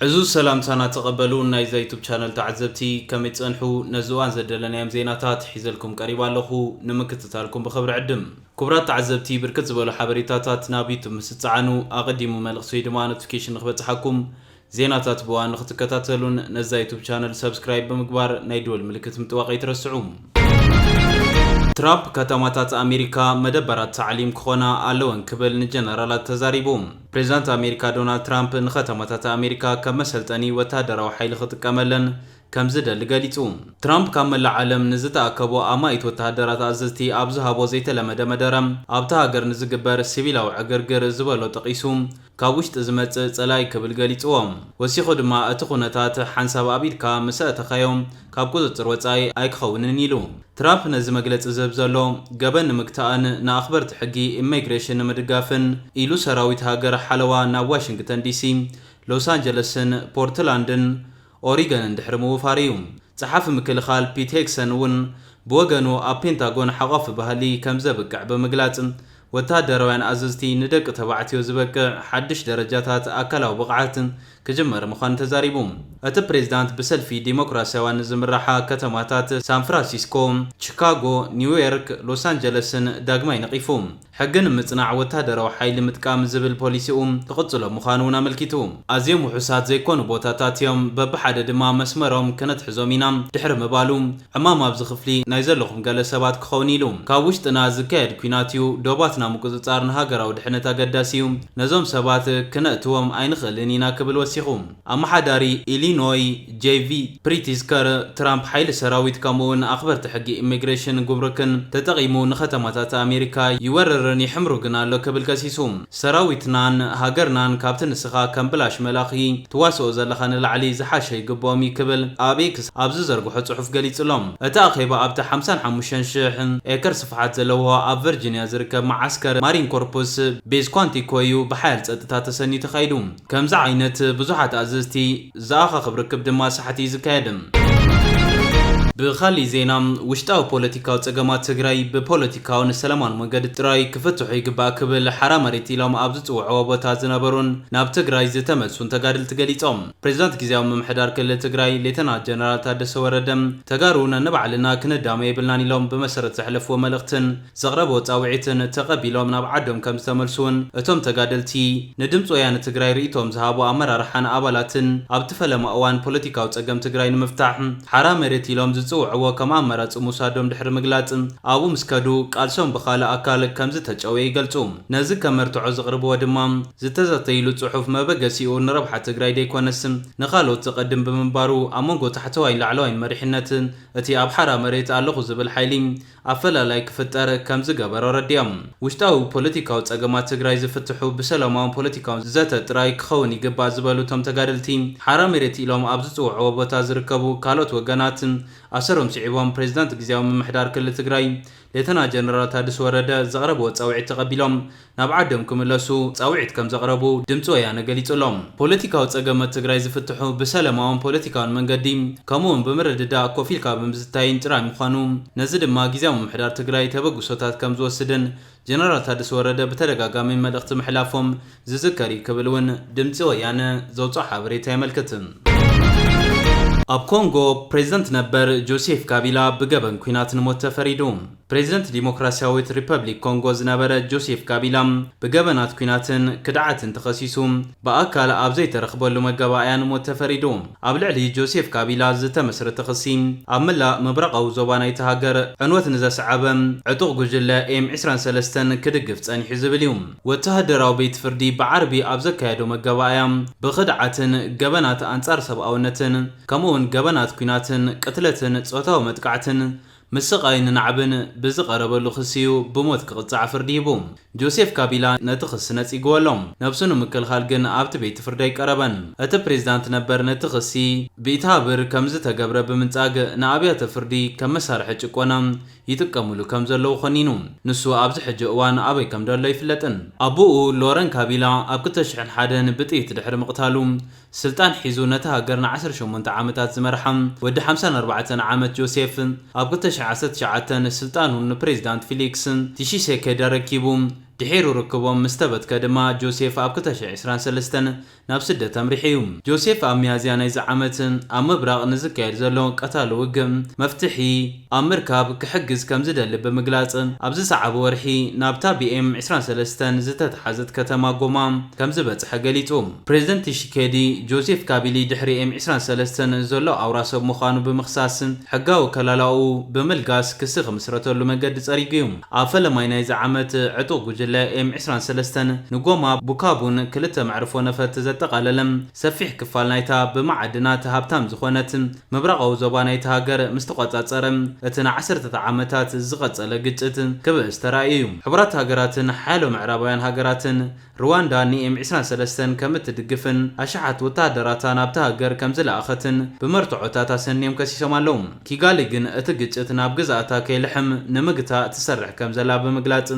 ዕዙዝ ሰላምታና ተቐበሉ ናይዛ ዩቱብ ቻነል ተዓዘብቲ፣ ከመይ ትጸንሑ? ነዚ እዋን ዘደለናዮም ዜናታት ሒዘልኩም ቀሪባ ኣለኹ፣ ንምክትታልኩም ብኽብሪ ዕድም። ክቡራት ተዓዘብቲ፣ ብርክት ዝበሉ ሓበሬታታት ናብ ዩቱብ ምስ ትጸዓኑ፣ ኣቐዲሙ መልእኽቲ ወይ ድማ ኖቲፊኬሽን ንኽበጽሓኩም፣ ዜናታት ብእዋኑ ንኽትከታተሉን ነዛ ዩቱብ ቻነል ሰብስክራይብ ብምግባር ናይ ደወል ምልክት ምጥዋቕ ኣይትረስዑ። ትራምፕ ከተማታት ኣሜሪካ መደበራት ታዕሊም ክኾና ኣለወን ክብል ንጀነራላት ተዛሪቡ። ፕሬዚዳንት ኣሜሪካ ዶናልድ ትራምፕ ንከተማታት ኣሜሪካ ከም መሰልጠኒ ወታደራዊ ሓይሊ ክጥቀመለን ከም ዝደሊ ገሊጹ። ትራምፕ ካብ መላእ ዓለም ንዝተኣከቡ ኣማኢት ወተሃደራት ኣዘዝቲ ኣብ ዝሃቦ ዘይተለመደ መደረ፣ ኣብታ ሃገር ንዝግበር ሲቪላዊ ዕግርግር ዝበሎ ጠቒሱ፣ ካብ ውሽጢ ዝመጽእ ጸላኢ ክብል ገሊጽዎ። ወሲኹ ድማ፣ እቲ ኩነታት ሓንሳብ ኣብ ኢድካ ምስ ኣእተኻዮ፣ ካብ ቁጽጽር ወጻኢ ኣይክኸውንን ኢሉ። ትራምፕ ነዚ መግለጺ ዝህብ ዘሎ፣ ገበን ንምግታእን ንኣኽበርቲ ሕጊ ኢሚግሬሽን ንምድጋፍን ኢሉ ሰራዊት ሃገር ሓለዋ ናብ ዋሽንግተን ዲሲ፣ ሎስ ኣንጀለስን ፖርትላንድን ኦሪገንን ድሕሪ ምውፋሩ እዩ። ጸሓፊ ምክልኻል ፒት ሄግሰን እውን ብወገኑ፣ ኣብ ፔንታጎን ሓቋፊ ባህሊ ከም ዘብቅዕ ብምግላጽ፣ ወተሃደራውያን ኣዘዝቲ ንደቂ ተባዕትዮ ዝበቅዕ ሓድሽ ደረጃታት ኣካላዊ ብቕዓት ክጅመር ምዃኑ ተዛሪቡ። እቲ ፕሬዝዳንት ብሰልፊ ዲሞክራሲያውያን ዝምራሓ ከተማታት ሳን ፍራንሲስኮ፣ ቺካጎ፣ ኒውዮርክ፣ ሎስ ኣንጀለስን ዳግማይ ነቒፉ። ሕጊ ንምጽናዕ ወተሃደራዊ ሓይሊ ምጥቃም ዝብል ፖሊሲኡ ክቕጽሎ ምዃኑ እውን ኣመልኪቱ። ኣዝዮም ውሑሳት ዘይኮኑ ቦታታት እዮም፣ በብሓደ ድማ መስመሮም ከነትሕዞም ኢና ድሕሪ ምባሉ፣ ዕማም ኣብዚ ክፍሊ ናይ ዘለኹም ገለ ሰባት ክኸውን ኢሉ። ካብ ውሽጥና ዝካየድ ኲናት እዩ፣ ዶባትና ምቁጽጻር ንሃገራዊ ድሕነት ኣገዳሲ እዩ፣ ነዞም ሰባት ክነእትዎም ኣይንኽእልን ኢና ክብል ወሲኹ። ኣመሓዳሪ ኢሊኖይ ጄቪ ፕሪቲስከር፣ ትራምፕ ሓይሊ ሰራዊት ከምኡውን ኣኽበርቲ ሕጊ ኢሚግሬሽን ጉምሩክን ተጠቒሙ ንከተማታት ኣሜሪካ ይወርርን ይሕምሩግን ኣሎ ክብል ከሲሱ። ሰራዊትናን ሃገርናን ካብቲ ንስኻ ከም ብላሽ መላኺ ትዋስኦ ዘለኻ ንላዕሊ ዝሓሸ ይግብኦም እዩ ክብል ኣብ ኤክስ ኣብ ዝዘርግሖ ጽሑፍ ገሊጹ ኣሎ። እቲ ኣኼባ ኣብቲ ሓምሳን ሓሙሽተን ሽሕ ኤከር ስፍሓት ዘለዎ ኣብ ቨርጂንያ ዝርከብ መዓስከር ማሪን ኮርፑስ ቤዝ ኳንቲኮ እዩ ብሓያል ጸጥታ ተሰንዩ ተኻይዱ። ከምዚ ዓይነት ብዙሓት ኣዘዝቲ ዝኣኻኽብ ርክብ ድማ ሳሕቲ እዩ ዝካየድ። ብኻሊእ ዜና፣ ውሽጣዊ ፖለቲካዊ ጸገማት ትግራይ ብፖለቲካውን ሰላማውን መንገዲ ጥራይ ክፍትሑ ይግባእ ክብል ሓራ መሬት ኢሎም ኣብ ዝጽውዕዎ ቦታ ዝነበሩን ናብ ትግራይ ዝተመልሱን ተጋደልቲ ገሊጾም። ፕሬዚዳንት ግዝያዊ ምምሕዳር ክልል ትግራይ ሌተናል ጀነራል ታደሰ ወረደ፣ ተጋሩ ነንባዕልና ክንዳመ የብልናን ኢሎም ብመሰረት ዘሕለፍዎ መልእኽትን ዘቕረብዎ ጻውዒትን ተቐቢሎም ናብ ዓዶም ከም ዝተመልሱን እቶም ተጋደልቲ ንድምፂ ወያነ ትግራይ ርእይቶም ዝሃቡ ኣመራርሓን ኣባላትን ኣብቲ ፈለማ እዋን ፖለቲካዊ ጸገም ትግራይ ንምፍታሕ ሓራ መሬት ኢሎም ዝጽውዕዎ ከም ኣማራጺ ምውሳዶም ድሕሪ ምግላጽ፣ ኣብኡ ምስ ከዱ ቃልሶም ብኻልእ ኣካል ከም ዝተጨወየ ይገልጹ። ነዚ ከም መርትዖ ዘቕርብዎ ድማ ዝተዘተይሉ ጽሑፍ መበገሲኡ ንረብሓ ትግራይ ዘይኮነስ ንኻልኦት ዘቐድም ብምንባሩ ኣብ መንጎ ታሕተዋይን ላዕለዋይን መሪሕነት እቲ ኣብ ሓራ መሬት ኣለኹ ዝብል ሓይሊ ኣፈላላይ ክፍጠር ከም ዝገበሮ ኣረዲኦም። ውሽጣዊ ፖለቲካዊ ጸገማት ትግራይ ዝፍትሑ ብሰላማውን ፖለቲካውን ዘተ ጥራይ ክኸውን ይግባእ ዝበሉ እቶም ተጋደልቲ፣ ሓራ መሬት ኢሎም ኣብ ዝጽውዕዎ ቦታ ዝርከቡ ካልኦት ወገናት ኣሰሮም ስዒቦም ፕሬዚዳንት ግዝያዊ ምምሕዳር ክልል ትግራይ ሌተና ጀነራል ታደሰ ወረደ ዘቕረብዎ ጻውዒት ተቐቢሎም ናብ ዓዶም ክምለሱ ጻውዒት ከም ዘቕረቡ ድምፂ ወያነ ገሊጹ ኣሎ። ፖለቲካዊ ጸገማት ትግራይ ዝፍትሑ ብሰላማውን ፖለቲካውን መንገዲ ከምኡውን ብምርድዳእ ኮፍ ኢልካ ብምዝታይን ጥራይ ምዃኑ፣ ነዚ ድማ ግዝያዊ ምምሕዳር ትግራይ ተበግሶታት ከም ዝወስድን ጀነራል ታደሰ ወረደ ብተደጋጋሚ መልእኽቲ ምሕላፎም ዝዝከር እዩ ክብል እውን ድምፂ ወያነ ዘውፅኦ ሓበሬታ የመልክት። ኣብ ኮንጎ ፕሬዝደንት ነበር ጆሴፍ ካቢላ ብገበን ኲናት ንሞት ተፈሪዱ። ፕሬዝደንት ዲሞክራሲያዊት ሪፐብሊክ ኮንጎ ዝነበረ ጆሴፍ ካቢላ ብገበናት ኲናትን ክድዓትን ተኸሲሱ ብኣካል ኣብ ዘይተረኽበሉ መጋባእያ ንሞት ተፈሪዱ። ኣብ ልዕሊ ጆሴፍ ካቢላ ዝተመስረተ ክሲ፣ ኣብ መላእ ምብራቓዊ ዞባ ናይቲ ሃገር ዕንወት ንዘስዓበ ዕጡቕ ጉጅለ ኤም ዕስራን ሰለስተን ክድግፍ ጸኒሑ ዝብል እዩ። ወተሃደራዊ ቤት ፍርዲ ብዓርቢ ኣብ ዘካየዶ መጋባእያ፣ ብኽድዓትን ገበናት ኣንጻር ሰብኣውነትን ከምኡውን ገበናት ኲናትን ቅትለትን ጾታዊ መጥቃዕትን ምስቓይን ናዕብን ብዝቐረበሉ ክሲ እዩ ብሞት ክቕጻዕ ፍርዲ ሂቡ። ጆሴፍ ካቢላ ነቲ ክሲ ነጺግዎ ኣሎ። ነብሱ ንምክልኻል ግን ኣብቲ ቤት ፍርዲ ኣይቀረበን። እቲ ፕሬዝዳንት ነበር ነቲ ክሲ ብኢታብር ከም ዝተገብረ ብምንጻግ ንኣብያተ ፍርዲ ከም መሳርሒ ጭቆና ይጥቀምሉ ከም ዘለዉ ኮኒኑ። ንሱ ኣብዚ ሕጂ እዋን ኣበይ ከም ዘሎ ኣይፍለጥን። ኣቦኡ ሎረን ካቢላ ኣብ ክልተ ሽሕን ሓደን ብጥይት ድሕሪ ምቕታሉ፣ ስልጣን ሒዙ ነታ ሃገር ንዓሰርተ ሸሞንተ ዓመታት ዝመርሓ ወዲ ሓምሳን ኣርባዕተን ዓመት ጆሴፍ፣ ኣብ ክልተ ሽሕን ዓሰርተ ትሽዓተን ስልጣኑ ንፕሬዝዳንት ፊሊክስ ቲሺሴኬዲ ኣረኪቡ፣ ድሒሩ ርክቦም ምስ ተበትከ ድማ ጆሴፍ ኣብ ክልተ ሽሕን ዕስራን ሰለስተን ናብ ስደት ኣምሪሑ እዩ። ጆሴፍ ኣብ ሚያዝያ ናይዚ ዓመት ኣብ ምብራቕ ንዝካየድ ዘሎ ቀታሊ ውግእ መፍትሒ ኣብ ምርካብ ክሕግዝ ከም ዝደሊ ብምግላጽ፣ ኣብ ዝሰዓበ ወርሒ ናብታ ብ ኤም ዕስራን ሰለስተን ዝተተሓዘት ከተማ ጎማ ከም ዝበጽሐ ገሊጹ። ፕሬዚደንት ሺሴዲ፣ ጆሴፍ ካቢሊ ድሕሪ ኤም ዕስራን ሰለስተን ዘሎ ኣውራ ሰብ ምዃኑ ብምኽሳስ፣ ሕጋዊ ከላላኡ ብምልጋስ ክሲ ክምስረተሉ መገዲ ጸሪጉ እዩ። ኣብ ፈለማይ ናይዚ ዓመት፣ ዕጡቕ ጉጅለ ኤም ዕስራን ሰለስተን ንጎማ ቡካቡን ክልተ መዕርፎ ነፈርቲ ዘጠቓለለ ሰፊሕ ክፋል ናይታ ብመዓድናት ሃብታም ዝኾነት ምብራቓዊ ዞባ ናይታ ሃገር ምስ ተቖጻጸረ፣ እቲ ንዓሰርተታት ዓመታት ዝቐጸለ ግጭት ክብእስ ተራእዩ እዩ። ሕቡራት ሃገራትን ሓያሎ ምዕራባውያን ሃገራትን፣ ሩዋንዳ ን ኤም ዕስራን ሰለስተን ከም እትድግፍን ኣሽሓት ወተሃደራታ ናብታ ሃገር ከም ዝለኣኸትን ብመርትዖታት ኣሰንዮም ከሲሶም ኣለዉ። ኪጋሊ ግን እቲ ግጭት ናብ ግዝኣታ ከይልሕም ንምግታእ ትሰርሕ ከም ዘላ ብምግላጽ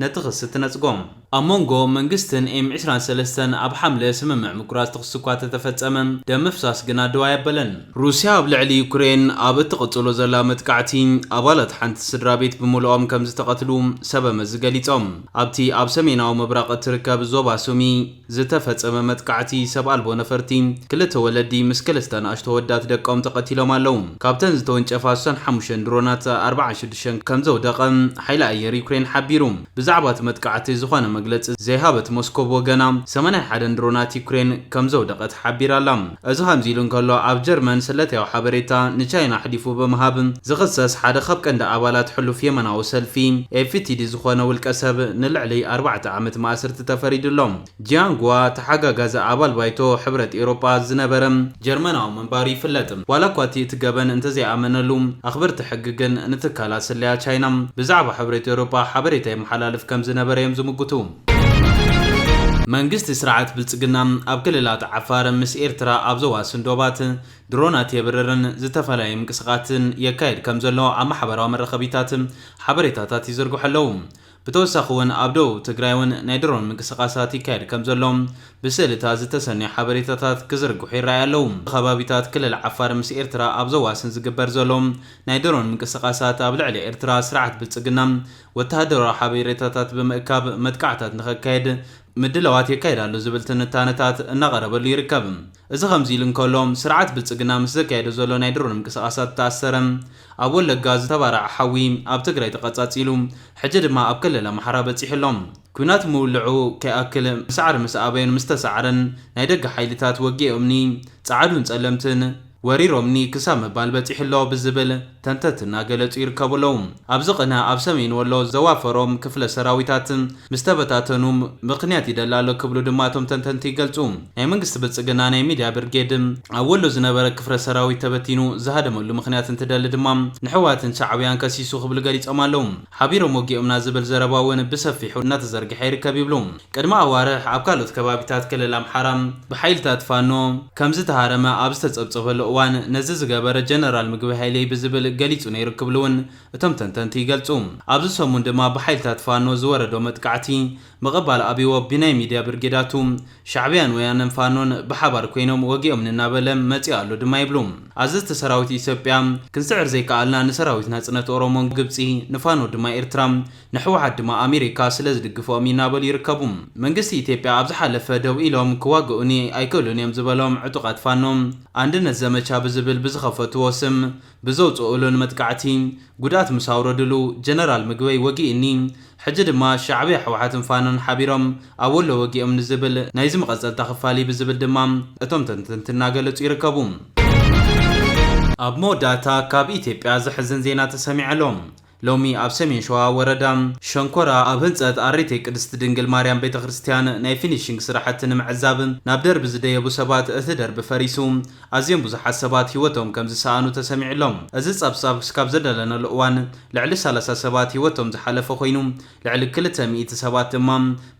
ነቲ ክሲ ትነጽጎ። ኣብ መንጎ መንግስትን ኤም ዕስራን ሰለስተን ኣብ ሓምለ ስምምዕ ምቁራጽ ተኹሲ እኳ ተተፈጸመ፣ ደም ምፍሳስ ግና ደው ኣየበለን። ሩስያ ኣብ ልዕሊ ዩክሬን ኣብ እትቕጽሎ ዘላ መጥቃዕቲ፣ ኣባላት ሓንቲ ስድራ ቤት ብምልኦም ከም ዝተቐትሉ ሰበ መዚ ገሊጾም። ኣብቲ ኣብ ሰሜናዊ ምብራቕ እትርከብ ዞባ ሱሚ ዝተፈጸመ መጥቃዕቲ፣ ሰብ ኣልቦ ነፈርቲ ክልተ ወለዲ ምስ ክልተ ንኣሽቱ ወዳት ደቆም ተቐቲሎም ኣለዉ። ካብተን ዝተወንጨፋ ስሳን ሓሙሽተን ድሮናት፣ ኣርባዓን ሽዱሽተን ከም ዘውደቐ ሓይሊ ኣየር ዩክሬን ሓቢሩ። ብዛዕባ እቲ መጥቃዕቲ ዝኾነ መግለጺ ዘይሃበት ሞስኮ ብወገና፣ ሰማንያን ሓደን ድሮናት ዩክሬን ከም ዘውደቐት ሓቢራ ኣላ። እዚ ከምዚ ኢሉ እንከሎ፣ ኣብ ጀርመን ስለታዊ ሓበሬታ ንቻይና ኣሕሊፉ ብምሃብ ዝኽሰስ ሓደ ካብ ቀንዲ ኣባላት ሕሉፍ የመናዊ ሰልፊ ኤፍ ቲ ዲ ዝኾነ ውልቀ ሰብ ንልዕሊ ኣርባዕተ ዓመት ማእሰርቲ ተፈሪዱ ኣሎ። ጂያንግ ዋ፣ ተሓጋጋዚ ኣባል ባይቶ ሕብረት ኤውሮጳ ዝነበረ ጀርመናዊ ምንባሩ ይፍለጥ። ዋላ እኳ እቲ፣ እቲ ገበን እንተዘይኣመነሉ፣ ኣኽበርቲ ሕጊ ግን ንትካላት ስለያ ቻይና ብዛዕባ ሕብረት ኤውሮጳ ሓበሬታ የመሓላልፍ ከም ዝነበረ እዮም ዝምጉቱ። መንግስቲ ስርዓት ብልጽግና ኣብ ክልላት ዓፋር ምስ ኤርትራ ኣብ ዘዋስን ዶባት ድሮናት የብርርን ዝተፈላለየ ምንቅስቓስን የካይድ ከም ዘሎ ኣብ ማሕበራዊ መራኸቢታት ሓበሬታታት ይዝርግሑ ኣለዉ። ብተወሳኺ እውን ኣብ ደቡብ ትግራይ እውን ናይ ድሮን ምንቅስቓሳት ይካየድ ከም ዘሎ ብስእልታት ዝተሰነዩ ሓበሬታታት ክዝርግሑ ይረኣዩ ኣለዉ። ከባቢታት ክልል ዓፋር ምስ ኤርትራ ኣብ ዘዋስን ዝግበር ዘሎ ናይ ድሮን ምንቅስቓሳት፣ ኣብ ልዕሊ ኤርትራ ስርዓት ብልጽግና ወተሃደራዊ ሓበሬታታት ብምእካብ መጥቃዕታት ንኸካየድ ምድላዋት የካይድ ኣሎ ዝብል ትንታነታት እናቐረበሉ ይርከብ። እዚ ከምዚ ኢሉ እንከሎ፣ ስርዓት ብልጽግና ምስ ዘካየዶ ዘሎ ናይ ድሮን ምንቅስቓሳት ዝተኣሰረ፣ ኣብ ወለጋ ዝተባረዐ ሓዊ ኣብ ትግራይ ተቐጻጺሉ፣ ሕጂ ድማ ኣብ ክልል ኣምሓራ በጺሑ ኣሎ። ኲናት ምውልዑ ከይኣክል፣ ሳዕሪ ምስ ኣበዩን ምስ ተሳዕረን፣ ናይ ደገ ሓይልታት ወጊኦምኒ፣ ጸዓዱን ጸለምትን ወሪሮምኒ ክሳብ ምባል በጺሑ ኣሎ ብዝብል ተንተንቲ እናገለጹ ይርከቡ ኣለዉ። ኣብዚ ቅነ ኣብ ሰሜን ወሎ ዘዋፈሮም ክፍለ ሰራዊታት ምስ ተበታተኑ ምኽንያት ይደሊ ኣሎ ክብሉ ድማ እቶም ተንተንቲ ይገልጹ። ናይ መንግስቲ ብልጽግና ናይ ሚድያ ብርጌድ ኣብ ወሎ ዝነበረ ክፍለ ሰራዊት ተበቲኑ ዝሃደመሉ ምኽንያት እንትደሊ ድማ ንሕወሓትን ሻዕብያን ከሲሱ ክብሉ ገሊጾም ኣለዉ። ሓቢሮም ወጊኦምና ዝብል ዘረባ እውን ብሰፊሑ እናተዘርግሐ ይርከብ ይብሉ። ቅድሚ ኣዋርሕ ኣብ ካልኦት ከባቢታት ክልል ኣምሓራ ብሓይልታት ፋኖ ከም ዝተሃረመ ኣብ ዝተጸብጸበሉ እዋን፣ ነዚ ዝገበረ ጀነራል ምግበይ ሃይለይ ብዝብል ገሊጹ ነይሩ ክብሉ እውን እቶም ተንተንቲ ይገልጹ። ኣብዚ ሰሙን ድማ ብሓይልታት ፋኖ ዝወረዶ መጥቃዕቲ ምቕባል ኣብይዎ ብናይ ሚድያ ብርጌዳቱ ሻዕብያን ወያነን ፋኖን ብሓባር ኮይኖም ወጊኦምኒ እናበለ መጺኡ ኣሎ ድማ ይብሉ። ኣዘዝቲ ሰራዊት ኢትዮጵያ፣ ክንስዕር ዘይከኣልና ንሰራዊት ናጽነት ኦሮሞን ግብጺ፣ ንፋኖ ድማ ኤርትራ፣ ንሕወሓት ድማ ኣሜሪካ ስለ ዝድግፍኦም እዩ እናበሉ ይርከቡ። መንግስቲ ኢትዮጵያ ኣብ ዝሓለፈ ደው ኢሎም ክዋግኡኒ ኣይክእሉን እዮም ዝበሎም ዕጡቓት ፋኖ፣ ኣንድነት ዘመቻ ብዝብል ብዝኸፈትዎ ስም ብዘውፅኡሉን መጥቃዕቲ ጉድኣት ምስ ኣውረዱሉ፣ ጀነራል ምግበይ ወጊእኒ፣ ሕጂ ድማ ሻዕብያ ሕወሓትን ፋኖን ሓቢሮም ኣብ ወሎ ወጊኦም ንዝብል ናይዚ መቐጸልታ ክፋል እዩ ብዝብል ድማ እቶም ተንተንቲ እናገለጹ ይርከቡ። ኣብ መወዳእታ፣ ካብ ኢትዮጵያ ዘሕዝን ዜና ተሰሚዑ ኣሎ። ሎሚ ኣብ ሰሜን ሸዋ ወረዳ ሸንኮራ ኣብ ህንጸት ኣሬቴ ቅድስቲ ድንግል ማርያም ቤተ ክርስቲያን ናይ ፊኒሽንግ ስራሕቲ ንምዕዛብ ናብ ደርቢ ዝደየቡ ሰባት እቲ ደርቢ ፈሪሱ ኣዝዮም ብዙሓት ሰባት ህይወቶም ከም ዝሰኣኑ ተሰሚዑ ኣሎ። እዚ ጸብጻብ እስካብ ዘዳለናሉ እዋን ልዕሊ ሰላሳ ሰባት ህይወቶም ዝሓለፈ ኮይኑ፣ ልዕሊ ክልተ ሚእቲ ሰባት ድማ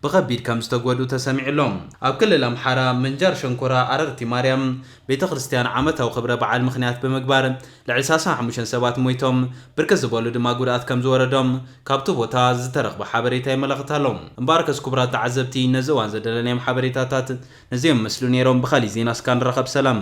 ብኸቢድ ከም ዝተጎድኡ ተሰሚዑ ኣሎ። ኣብ ክልል ኣምሓራ ምንጃር ሸንኮራ ኣረርቲ ማርያም ቤተ ክርስቲያን ዓመታዊ ክብረ በዓል ምኽንያት ብምግባር ልዕሊ ሰላሳ ሓሙሽተ ሰባት ሞይቶም፣ ብርክት ዝበሉ ድማ ጉድኣት ከም ዝወረዶም ካብቲ ቦታ ዝተረኽበ ሓበሬታ የመላኽት ኣሎ። እምበኣርከስ ክቡራት ተዓዘብቲ፣ ነዚ እዋን ዘደለናዮም ሓበሬታታት ነዚኦም መስሉ ነይሮም። ብኻሊእ ዜና እስካ ንራኸብ። ሰላም።